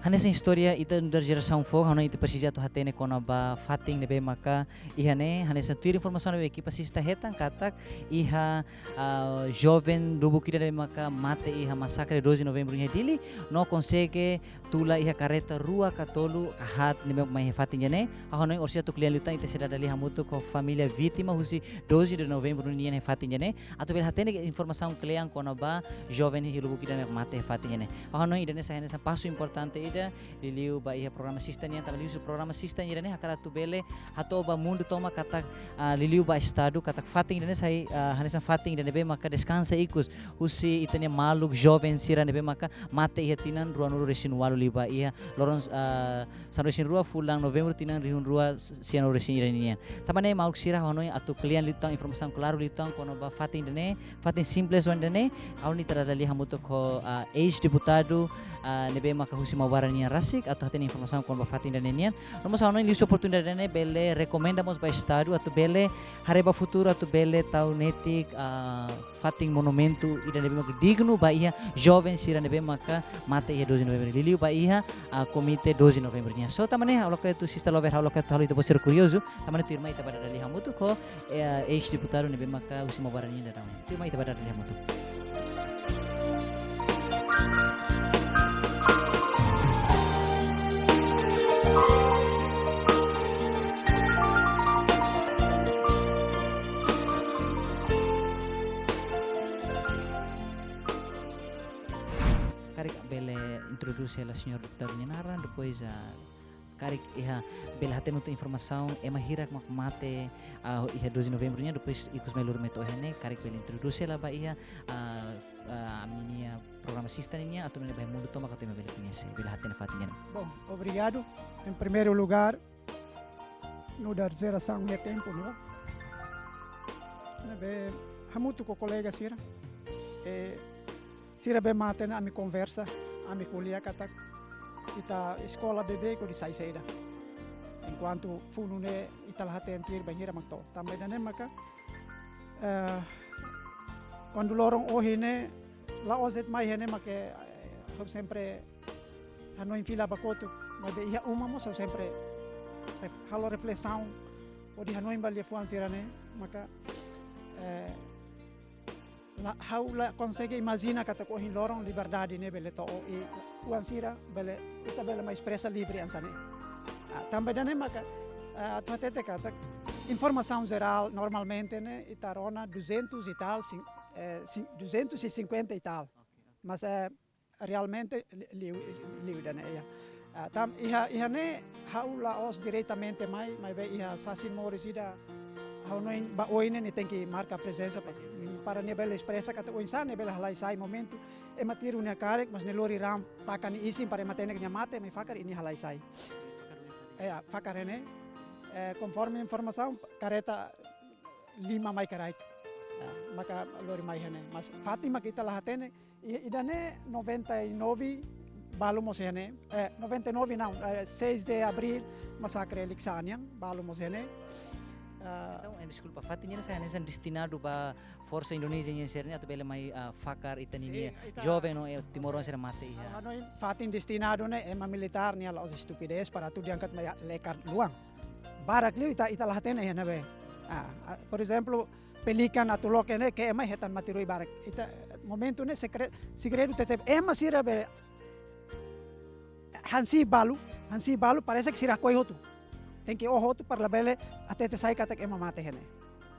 Hanesan istória ita nu'udar jerasaun foun, ha'u hanoin ita presiza atu hatene kona-ba fatin ne'ebé maka iha ne'e, hanesan tuir informasaun ne'ebé ekipa sista hetan katak iha, ah, joven lubuk ida ne'ebé maka mate iha masakre doze de Novembro iha Dili, no konsege tula iha kareta rua ka tolu ka haat ne'ebé mai iha fatin ida-ne'e. Ha'u hanoin orsida atu kle'an liután ita sei dada lia hamutuk ho família vítima husi doze de Novembro nian iha fatin ida-ne'e, atu bele hatene informasaun kle'an kona-ba joven lubuk ida ne'ebé mate iha fatin ida-ne'e. Ha'u hanoin ida-ne'e sai hanesan pasu importante ida, liuliu ba iha programa sista nian, tanba liuhusi programa sista nian ida-ne'e hakarak atu bele hato'o ba mundu tomak katak, ah, liuliu ba Estadu, katak fatin ida-ne'e sai, ah, hanesan fatin ida ne'ebé maka deskansa ikus husi ita-nia maluk joven sira ne'ebé maka mate iha tinan rua-nulu resin ualu liubá iha loron, ah, sanulu resin rua fulan Novembro tinan rihun rua sianulu resin ida nian. Tanba ne'e maluk sira, ha'u hanoin atu kle'an liután, informasaun klaru liután kona-ba fatin ida-ne'e, fatin simples oan ida-ne'e, ha'u hanoin ita dada lia hamutuk ho, ah, eis-deputadu, ah, ne'ebé maka husi Maubara nian rasik atu hatene informasaun kona-ba fatin ida-ne'e nian. No mós ha'u hanoin liuhusi oportunidade ne'e bele rekomenda mós ba Estadu atu bele haree ba futuru atu bele tau netik, ah, fatin monumentu ida ne'ebé maka dignu ba iha joven sira ne'ebé maka mate iha doze Novembru. Liuliu ba iha, ah, Komite doze Novembru nian. So, tanba ne'e ha'u lakohi atu, sister Lover, ha'u lakohi atu halo ita-boot sira kuriozu, tanba ne'e tuirmai ita bá dada lia hamutuk ho, eh, eis-deputadu ne'ebé maka husi Maubara nian daudaun. Tuirmai ita bá dada lia hamutuk. Karik bele introdús hela señór deputadu nia naran, depois, ah, karik iha bele hatene hotu informasaun ema hirak mak mate, ah, iha doze Novembru nian, depois ikus mai lori mai to'o iha ne'e, karik bele introdús hela ba iha, ah, ah, ami-nia programa sista nian, atu nune'e ba iha mundu tomak atu ema bele koñese, bele hatene fatin nian. Bom, obrigadu. Em primeiro lugar, nu'udar jerasaun iha tempu, ne'e? Ne'ebé hamutuk ho kolega sira. Eh, sira be mate ne'e ami konversa, ami ko'alia katak ita eskola beibeik hodi sai saida. Enkuantu funu ne'e ita la hatene tuir bainhira mak to'o. Tanba ida-ne'e maka, eh, kuandu loron ohin ne'e la'ós de'it mai iha ne'e mak, eh, ha'u sempre hanoin fila ba kotuk, maibé iha uma mós ha'u sempre ref-, halo reflesaun, hodi hanoin ba liafuan sira-ne'e, maka, eh, la, ha'u la konsege imajina katak ohin loron liberdade ne'e bele to'o i oan sira bele, ita bele mai espresa livre hanesan ne'e. Ah, tanba ida-ne'e maka, ah, atu hatete katak informasaun jerál normalmente ne'e ita rona duzentos e tal, sin-, eh, sin-, duzentos e cinquenta e tal. Mas, eh, realmente li-, liu, liu ida-ne'e, ya. Ah, tanba iha, iha ne'e ha'u la'ós diretamente mai, maibé iha sasin moris ida ha'u hanoin ba oin ne'e nia tenke marka prezensa pa-, para nia bele espresa katak oinsá nia bele halai sai momentu ema tiru nia karik, mas nia lori raan taka nia isin para ema hatene nia mate, mai fakar i nia halai sai. Ya, fakar ne'e, eh, konforme informasaun, kareta lima mai kraik. Ya, maka lori mai iha ne'e. Mas fatin mak ita la hatene, i-, ida-ne'e noventa e nove balu mós iha ne'e. Eh, noventa e nove não, eh, seis de abril, masakre Likisá nian, balu mós iha ne'e. Ah, entaun, eh, deskulpa, fatin ne'e hanesan, hanesan destinadu ba Forsa Indonézia nian sira-ne'e atu bele mai, ah, fakar ita-nia, sin, ita joven no, eh, timoroan sira mate iha. Ha'u hanoin fatin destinadu ne'e ema militár nian la'ós estupidez para atu diangkat mai lekar luan. Barak liu ita, ita la hatene iha ne'ebé. Ah, ah, por ezemplu, Pelikan atu loke ne'e ke'e mai hetan mate-rui barak. Ita momentu ne'e sekre-, segredu tetebe ema sira be hanesan balu, hanesan balu parese ke sira hakoi hotu. Tenke oho hotu para labele hatete sai katak ema mate iha ne'e.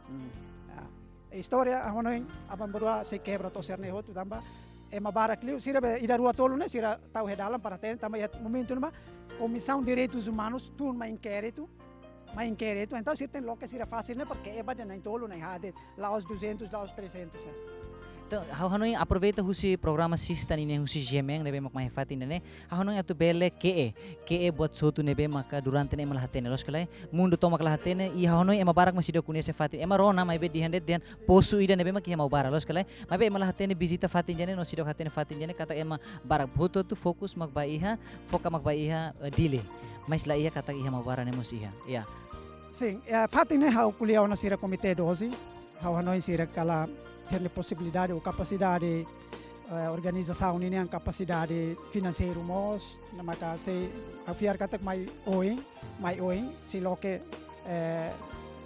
Hmm. Ah, istória ha'u hanoin aban-bainrua sei kebra to'o sira-ne'e hotu tanba ema barak liu sira be ida rua tolu ne'e sira tau iha dalan para hatene tanba iha momentu ne'ebá Komisaun Direitus Umanus tun mai inkéritu, mai inkéritu, entaun sira tenke loke sira fasil ne'e para ke'e ba de'it na'in-tolu, na'in-haat de'it, la'ós duzentos, la'ós trezentos, eh. Entaun, ha'u hanoin aproveita husi programa sista nian husi G M N ne'ebé mak mai iha fatin ida-ne'e, ha'u hanoin atu bele ke'e, ke'e buat hotu ne'ebé maka durante ne'e ema la hatene, loos ka lae? Mundu tomak la hatene, i ha'u hanoin ema barak mak seidauk koñese fatin, ema rona maibé dehan de'it dehan posu ida ne'ebé mak iha Maubara, loos ka lae? Maibé ema la hatene vizita fatin ida-ne'e, no seidauk hatene fatin ida-ne'e, katak ema barak hotu-hotu fokus mak ba iha, foka mak ba iha, eh, Dili. Mas la iha katak iha Maubara ne'e mós iha. Ya. Sin, ya, fatin ne'e ha'u ko'alia ona sira Komité doze, ha'u hanoin sira kala sira-nia posibilidade ou kapasidade, eh, organizasaun nian kapasidade finanseiru mós, ne'e maka sei ha'u fiar katak mai oin, mai oin, sei loke, eh,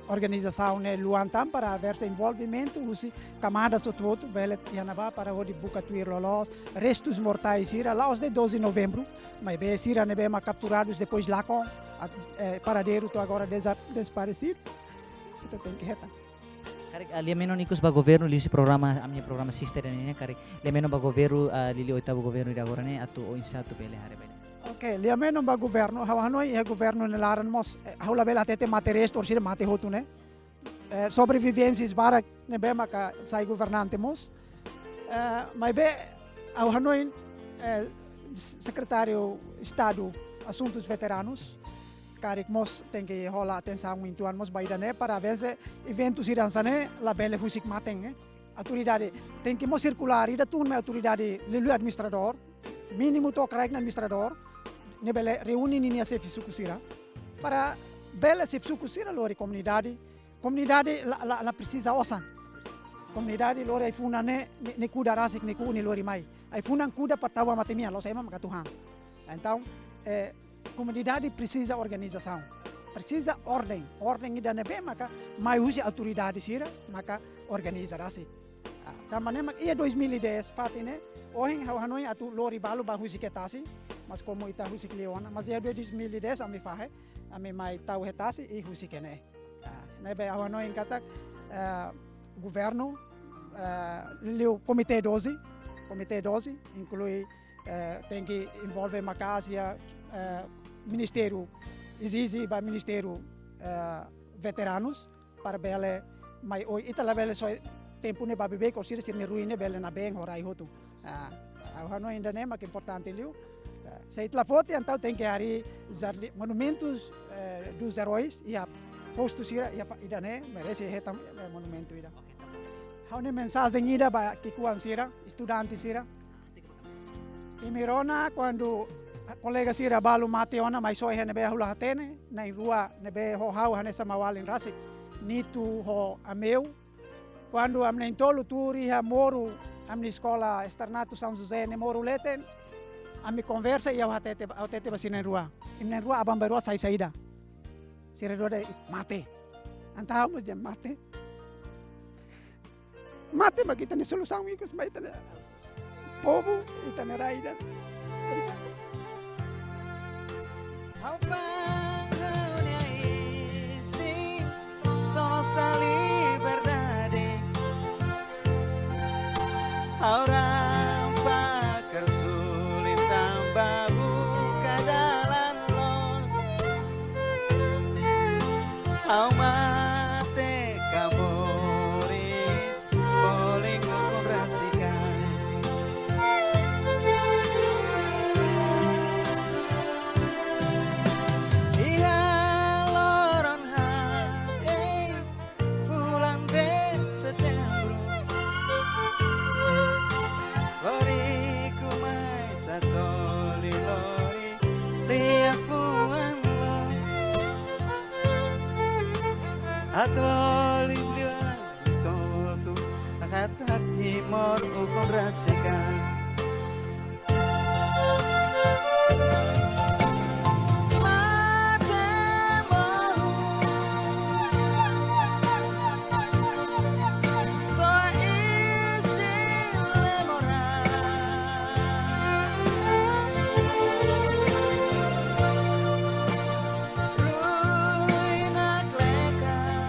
organizasaun ne'e luan tan para haverse envolvimentu husi kamadas hotu-hotu, bele iha ne'ebá para hodi buka tuir loloos restus mortais sira, la'ós de'it doze Novembru, maibé sira ne'ebé mak kapturadus depois lakon, at-, eh, paradeiru to'o agora deza-, desparesidu. Ita tenke hetan. Karik, ah, lia menon ikus ba governu, liuhusi programa, ami-nia programa sista ida-ne'e, karik lia menon ba governu, ah, liuliu oitavu governu ida agora ne'e, atu oinsá atu bele haree ba ida. Oke, lia menon ba governu, ha'u hanoin iha governu nia laran mós, eh, ha'u labele hatete mate restu, orsida mate hotu ne'e. Eh, sobrevivénsias barak ne'ebé maka sai governante mós. Eh, maibé ha'u hanoin, eh, Sekretáriu Estadu Asuntus Veteranus, karik mós tenke hola atensaun uitoan mós ba ida-ne'e para haverse eventu sira hanesan ne'e labele husik maten, eh. Autoridade tenke mós sirkulár ida tun mai autoridade liuliu administradór, mínimu to'o kraik nia administradór, ne'e bele reúne ninia xefe suku sira, para bele xefe suku sira lori komunidade. Komunidade la, la, la presiza osan. Komunidade lori ai-funan ne'e, ne'e, ne'e kuda rasik, ne'e kuda, ne'e lori mai. Ai-funan kuda para tau ba matebian, la'ós ema maka atu han. Entaun, eh, komunidade presiza organizasaun. Presiza orden. Orden ida ne'ebé maka mai husi autoridade sira, maka organiza rasik. Ah, tanba ne'e mak iha dois mil e dez fatin ne'e, ohin ha'u hanoin atu lori balu ba husik iha tasi, mas komu ita husik liu ona, mas iha dois mil e dez ami fahe, ami mai tau iha tasi i husik iha ne'e. Ah, ne'ebé ha'u hanoin katak, eh, governu, eh, liu Komité doze, Komité doze, inklui, eh, tenke envolve maka'as iha, eh, ministériu, ezije ba ministériu, eh, veteranus, para bele mai oin, ita labele soe tempu ne'e ba beibeik, orsida sira-nia ruin ne'e bele nabeen ho rai hotu. Ah, ha'u hanoin ida-ne'e mak importante liu. Ah, se ita la foti, entaun tenke harii jardín, monumentus, eh, dos heróis, iha postu sira, iha fa-, ida-ne'e merese hetan, eh, monumentu ida. Ha'u-nia mensajen ida ba ki'ikoan sira, estudante sira. Imi rona kuandu kolega sira balu mate ona, mai soe iha ne'ebé ha'u la hatene, na'in-rua ne'ebé ho ha'u hanesan maun-alin rasik, Nito ho Ameu. Kuandu ami na'in-tolu tuur iha moru, ami-nia eskola Externato São José ne'e moru leten, ami konversa i ha'u hatete, ha'u hatete ba sira na'in-rua. Imi na'in-rua aban-bainrua sai saida? Sira rua dehan mate. Entaun ha'u mós dehan mate. Mate mak ita-nia solusaun ikus mai ita-nia povu, ita-nia rai ida. Ha'u fó ha'u-nia isin, só sai liberdade. Ha'u raan fakar sulit tanba buka dalan loos. Ha'u mate ka moris, folin ukun rasik an. Iha loron ha'u, ei, fulan be Setembru. Loriku mai tatoli lori liafuan loos. Tatoli liafuan hotu, katak timoroan ukun rasik an. Mate mohu, só isin lemoran. Ruin nakleker,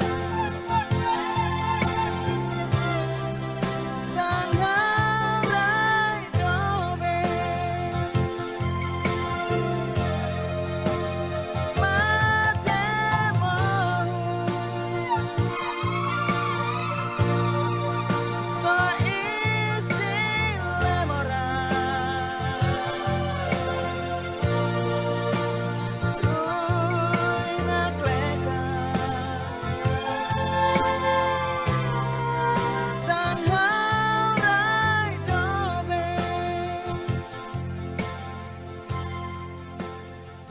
tan ha'u rai doben. Mate mohu, só isin lemoran. Ruin nakleker, tan ha'u rai doben.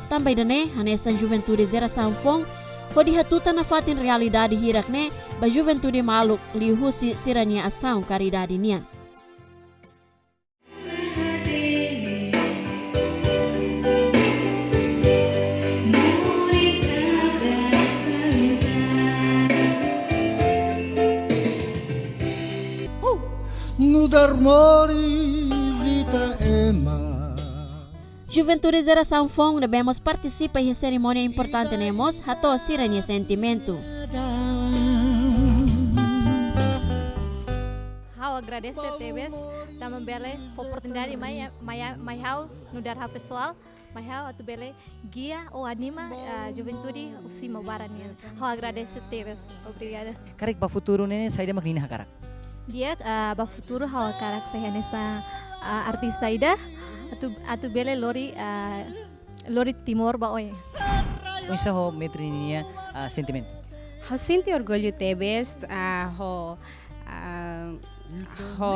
Tanba ida-ne'e, hanesan Juventude Jerasaun Foun, hodi hatutan nafatin realidade hirak-ne'e ba juventude maluk liuhusi sira-nia asaun karidade nian. Nu'udar moris ita ema. Juventude Jerasaun Foun ne'ebé mós partisipa iha serimónia importante ne'e mós hato'o sira-nia sentimentu. Ha'u agradese tebes tanba bele fó oportunidade mai, mai, mai ha'u nu'udar ha'u pesoál, mai ha'u atu bele gia ou anima, ah, juventude husi Maubara nian. Ha'u agradese tebes. Obrigada. Karik ba futuru ne'e saida mak Nina hakarak? Di'ak, ah, ba futuru ha'u hakarak sai hanesan, ah, artista ida atu, atu bele lori, ah, lori Timor ba oin. Oinsá ho Metri ninia, ah, sentimentu? Ha'u sente orgullu tebes, ah, ho, ah, ho,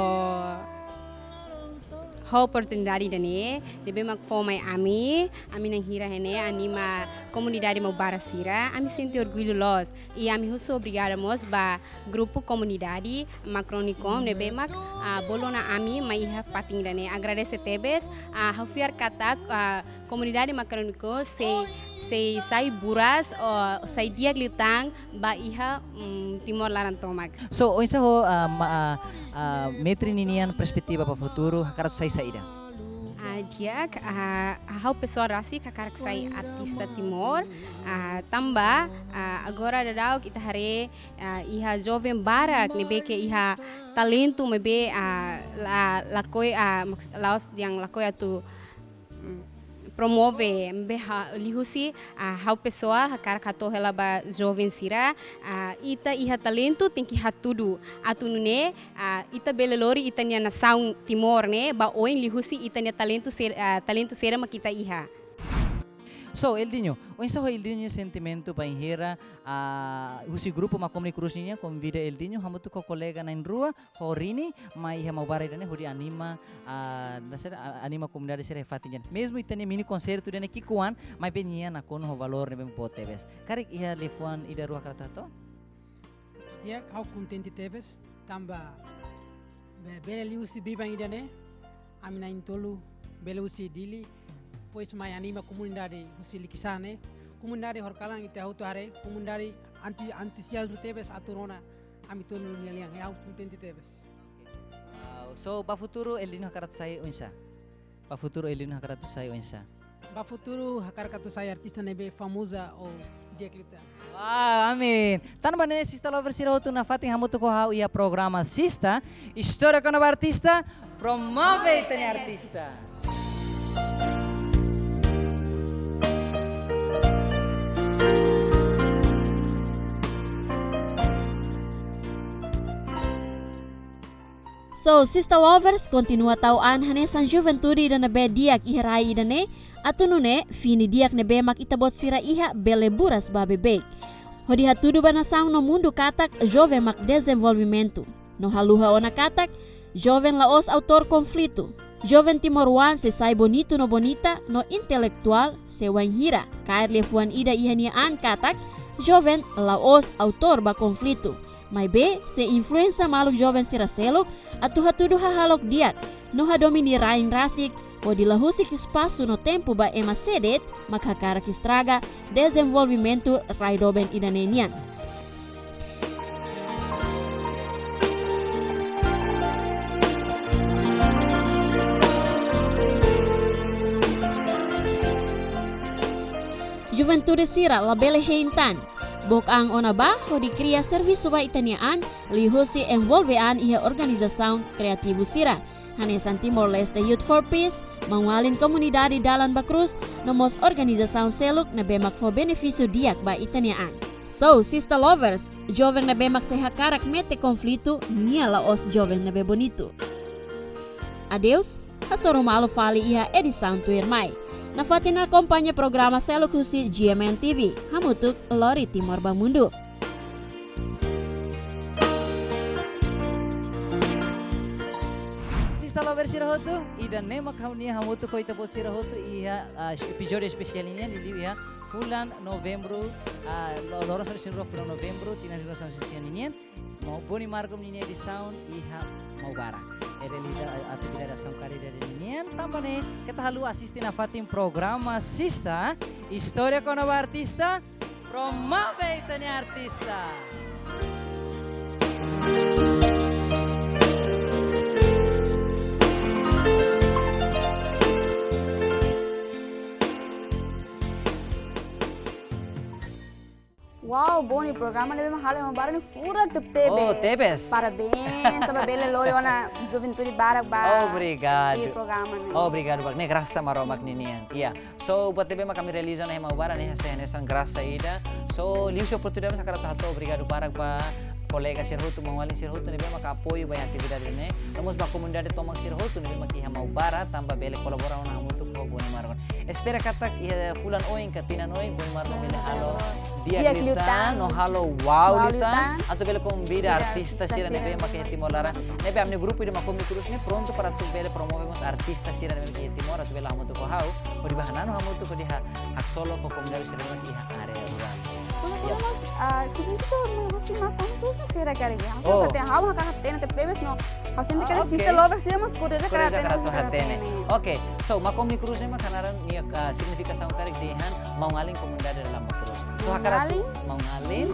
Ho oportunidade ida-ne'e, ne'ebé mak fó mai ami, ami na'in hira iha ne'e anima komunidade Maubara sira, ami sente orgullu loos. I ami husu obrigada mós ba grupu komunidade Makronikon ne'ebé mak, ah, bolu ona ami mai iha fatin ida-ne'e. Agradese tebes, ah, ha'u fiar katak, ah, komunidade Makronikon sei, sei sai buras, ou sai di'ak liután ba iha, mm, Timor laran tomak. So, oinsá ho, ah, ma-, ah, ah, Metri ninian perspetiva ba futuru, hakarak sai saida? Ah, di'ak, ah, ha'u pesoál rasik hakarak sai artista Timor, ah, tanba, ah, agora daudaun ita haree, ah, iha joven barak ne'ebé ke iha talentu maibé, ah, la, lakohi, ah, maks-, la'ós dehan lakohi atu, mm, promove, maibé ha-, liuhusi, ah, ha'u pesoál hakarak hato'o hela ba joven sira, ah, ita iha talentu tenke hatudu atu nune'e, ah, ita bele lori ita-nia nasaun Timor ne'e ba oin liuhusi ita-nia talentu sel-, ah, talentu sira mak ita iha. So, Eldinho, oinsá ho Eldinho sentimentu bainhira, ah, husi grupu Makomni Cruz nian konvida Eldinho hamutuk ho kolega na'in-rua, ho Rini, mai iha Maubara ida-ne'e hodi anima, ah, nasaun, ah, anima komunidade sira iha fatin ida-ne'e. Mezmu ita-nia mini konsertu ida-ne'e ki'ikoan, maibé nia nakonu ho valór ne'ebé boot tebes. Karik iha liafuan ida rua hakarak hato'o? Di'ak, ha'u kontente tebes, tanba be-, bele liuhusi biban ida-ne'e, ami na'in-tolu bele husi Dili, depois mai anima komunidade husi Likisá ne'e, komunidade horikalan ita hotu haree, komunidade anti-, antuziazmu tebes atu rona ami tolu nia lian, ha'u kontente tebes. Wow, so ba futuru Eldinho hakarak sai oinsá? Ba futuru Eldinho hakarak sai oinsá? Ba futuru hakarak atu sai artista ne'ebé famoza ou di'ak liután. Wow, amin. Tanba ne'e, Sista Lover sira hotu, nafatin hamutuk ho ha'u iha programa Sista, istória kona-ba artista, promove ita-nia artista. So, Sista Lovers, kontinua tau an hanesan juventude ida ne'ebé di'ak iha rai ida-ne'e, atu nune'e fini di'ak ne'ebé mak ita-boot sira iha bele buras ba beibeik. Hodi hatudu ba nasaun no mundu katak joven mak dezenvolvimentu. No haluha ona katak, joven la'ós autór konflitu. Joven timoroan sei sai bonitu no bonita no intelektuál se wainhira kaer liafuan ida iha nia an katak, joven la'ós autór ba konflitu. Maibé, sei influensia maluk joven sira seluk atu hatudu hahalok di'ak, no hadomi nia rain rasik, hodi la husik espasu no tempu ba ema sé de'it mak hakarak estraga dezenvolvimentu rai doben ida-ne'e nian. Juventude sira labele hein tan. Book an ona bá hodi kria servisu ba ita-nia an, liuhusi envolve an iha organizasaun kreativu sira. Hanesan Timor-Leste Youth for Peace, Maun-Alin Komunidade Dalan ba Cruz, no mós organizasaun seluk ne'ebé mak fó benefísiu di'ak ba ita-nia an. So, Sista Lovers, joven ne'ebé mak sei hakarak mete konflitu, nia la'ós joven ne'ebé bonitu. Adeus, hasoru malu fali iha edisaun tuirmai. Nafatin akompaña programa seluk husi G M N T V, hamutuk lori Timor ba mundu. Sista Lovers sira hotu, ida-ne'e mak ha'u-nia hamutuk ho ita-boot sira hotu iha, ah, epizódiu espesiál ninian, liuliu iha fulan Novembru, ah, lo-, loron sanulu-resin-rua fulan Novembru, tinan rua sanulu-resin-sia ninian. Maun Boni Margom ninia edisaun iha Maubara. E realiza a-, atividade asaun karidade ninian. Tanba ne'e, keta haluha asiste nafatin programa Sista, istória kona-ba artista, promove ita-nia artista. Wow, Boni, programa ne'ebé mak halo iha Maubara ne'e furak tebetebes. Oh, tebes. Parabéns, tanba bele lori ona juventude barak ba. Obrigadu. Tuir programa ne'e. Obrigadu barak. Ne'e grasa Maromak ninian. Iya. So, buat ne'ebé mak ami realiza ona iha Maubara ne'e, hanesan grasa ida. So, liuhusi oportunidade ne'e hakarak atu hato'o obrigadu barak ba kolega sira hotu, maun-alin sira hotu ne'ebé maka apoiu ba iha atividade ne'e. No mós ba komunidade tomak sira hotu ne'ebé maka iha Maubara, tanba bele kolabora ona hamutuk ho Boni Margon. Espera katak iha fulan oin ka tinan oin, Boni Margon bele halo di'ak liután, no halo wow liután. Atu bele konvida artista sira ne'ebé maka iha Timor laran. Ne'ebé ami-nia grupu ida Makombi Cruz ne'e prontu para atu bele promove mós artista sira ne'ebé maka iha Timor, atu bele hamutuk ho ha'u, hodi bá hananu hamutuk hodi ha-, haksolok ho komunidade sira ne'ebé maka iha área rurál. Podemos, ah, signifika só uma, uma conclusaun, será que alguém? Oh. Ha'u hatene, ha'u hatene tebes no, ha'u sente katak sista lover sira mós kore karik hatene. Oke, so Makombi Cruz ne'e mak naran nia, ah, signifikasaun karik dehan maun-alin komunidade dalan ba krús. So hakarak atu maun-alin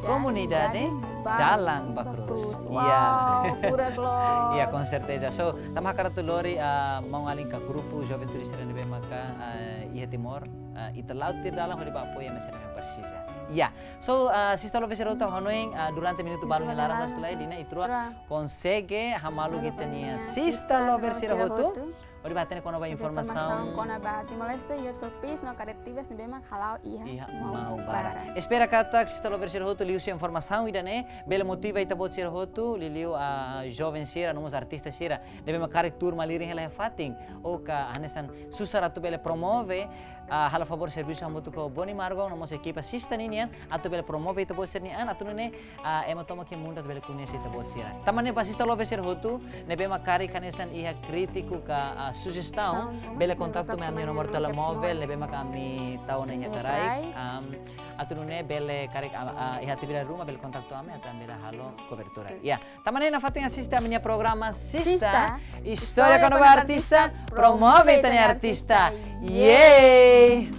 komunidade dalan ba krús. Wow, furak loos. Ya, com certeza. So, tanba hakarak atu lori, ah, maun-alin ka grupu juventude sira ne'ebé maka, ah, iha Timor, ah, ita la'o tuir dalan hodi bá apoiu ema sira ne'ebé presiza. Ya. So, ah, sista lover sira hotu, ha'u hanoin, ah, durante minutu balu nia laran, maibé dina ita rua konsege hamaluk ita-nia sista lover sira hotu hodi bá hatene kona-ba informasaun kona-ba Timor-Leste, Youth for Peace no karik atividade ne'ebé mak hala'o iha Maubara. Espera katak sista lover sira hotu liuhusi informasaun ida-ne'e bele motiva ita-boot sira hotu, liuliu, ah, joven sira no mós artista sira ne'ebé mak karik tuur malirin hela iha fatin, ou ka hanesan susar atu bele promove, ah, halo favór servisu hamutuk ho Boni Margon no mós ekipa sista ninian atu bele promove ita-boot sira-nia an, atu nune'e, ah, ema tomak iha mundu atu bele koñese ita-boot sira. Tanba ne'e ba sista lover sira hotu ne'ebé mak karik hanesan iha krítiku ka, ah, sujestaun, bele kontaktu mai ami-nia nomor telemóvel ne'ebé mak ami tau ona iha kraik. Am, atu nune'e bele karik, ah, ah, iha atividade ruma bele kontaktu ami atu ami bele halo kobertura. Ya. Tanba ne'e nafatin asiste ami-nia programa Sista, istória kona-ba artista, promove ita-nia artista. Yeay!